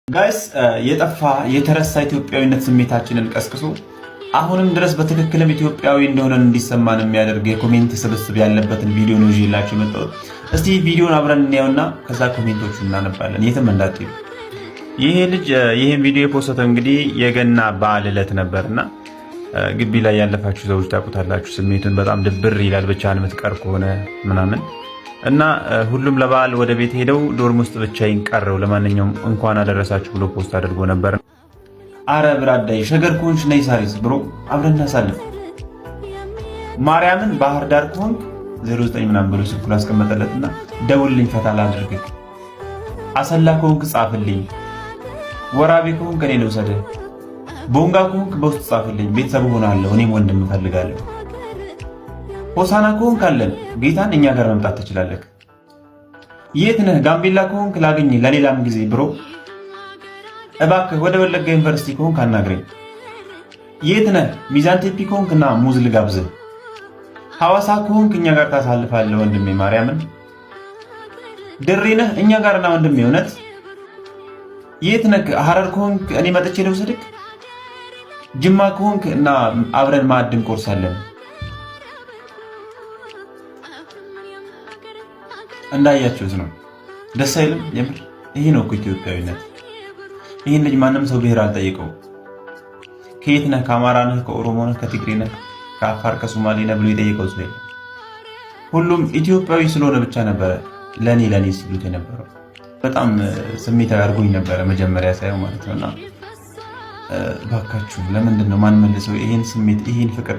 Guys፣ የጠፋ የተረሳ ኢትዮጵያዊነት ስሜታችንን ቀስቅሶ አሁንም ድረስ በትክክልም ኢትዮጵያዊ እንደሆነን እንዲሰማን የሚያደርግ የ comment ስብስብ ያለበትን ቪዲዮ ነው ይዤላችሁ የመጣሁት። እስቲ ቪዲዮን አብረን እናየውና ከዛ comment ኦቹን እናነባለን። የትም እንዳትሄዱ። ይሄ ልጅ ይህን ቪዲዮ የፖሰተው እንግዲህ የገና በዓል ዕለት ነበርና ግቢ ላይ ያለፋችሁ ሰዎች ታውቁታላችሁ ስሜቱን። በጣም ድብር ይላል ብቻህን የምትቀር ከሆነ ምናምን። እና ሁሉም ለበዓል ወደ ቤት ሄደው dorm ውስጥ ብቻዬን ቀረው፣ ለማንኛውም እንኳን አደረሳችሁ ብሎ post አድርጎ ነበር። አረ ብራዳይ፣ ሸገር ከሆንሽ ነይ ሳሪስ bro፣ አብረን እናሳልፍ። ማርያምን ባህር ዳር ከሆንክ 09 ምናምን ብሎ ስልኩን አስቀመጠለትና ደውልልኝ፣ ፈታ ላድርግህ። አሰላ ከሆንክ ጻፍልኝ፣ ወራቤ ከሆንክ እኔ ልውሰድህ፣ ቦንጋ ከሆንክ በውስጥ ጻፍልኝ፣ ቤተሰብ ሆናለሁ፣ እኔም ወንድም እፈልጋለሁ። ሆሳና ከሆንክ አለን፣ ጌታን እኛ ጋር መምጣት ትችላለህ። የት ነህ? ጋምቤላ ከሆንክ ላግኝ ለሌላም ጊዜ bro። እባክህ ወደ ወለጋ ዩኒቨርሲቲ ከሆንክ አናግረኝ። የት ነህ? ሚዛን ቴፒ ከሆንክ እና ሙዝ ልጋብዝህ። ሐዋሳ ከሆንክ እኛ ጋር ታሳልፋለህ ወንድሜ፣ ማርያምን። ድሬ ነህ? እኛ ጋር ና ወንድሜ፣ እውነት። የት ነህ? ሐረር ከሆንክ እኔ መጥቼ ልውሰድክ። ጅማ ከሆንክ እና አብረን ማዕድ እንቆርሳለን። እንዳያችሁት ነው። ደስ አይልም? የምር ይሄ ነው እኮ ኢትዮጵያዊነት። ይህን ልጅ ማንም ሰው ብሔር አልጠየቀው። ከየት ነህ? ከአማራ ነህ? ከኦሮሞ ነህ? ከትግሬ ነህ? ከአፋር፣ ከሶማሌ ነህ ብሎ የጠየቀው ሰው የለም። ሁሉም ኢትዮጵያዊ ስለሆነ ብቻ ነበረ ለኔ ለኔ ሲሉት የነበረው። በጣም ስሜታዊ አድርጎኝ ነበረ መጀመሪያ ሳየው ማለት ነውና፣ እባካችሁ ለምንድን ነው ማን መልሰው ይሄን ስሜት፣ ይሄን ፍቅር?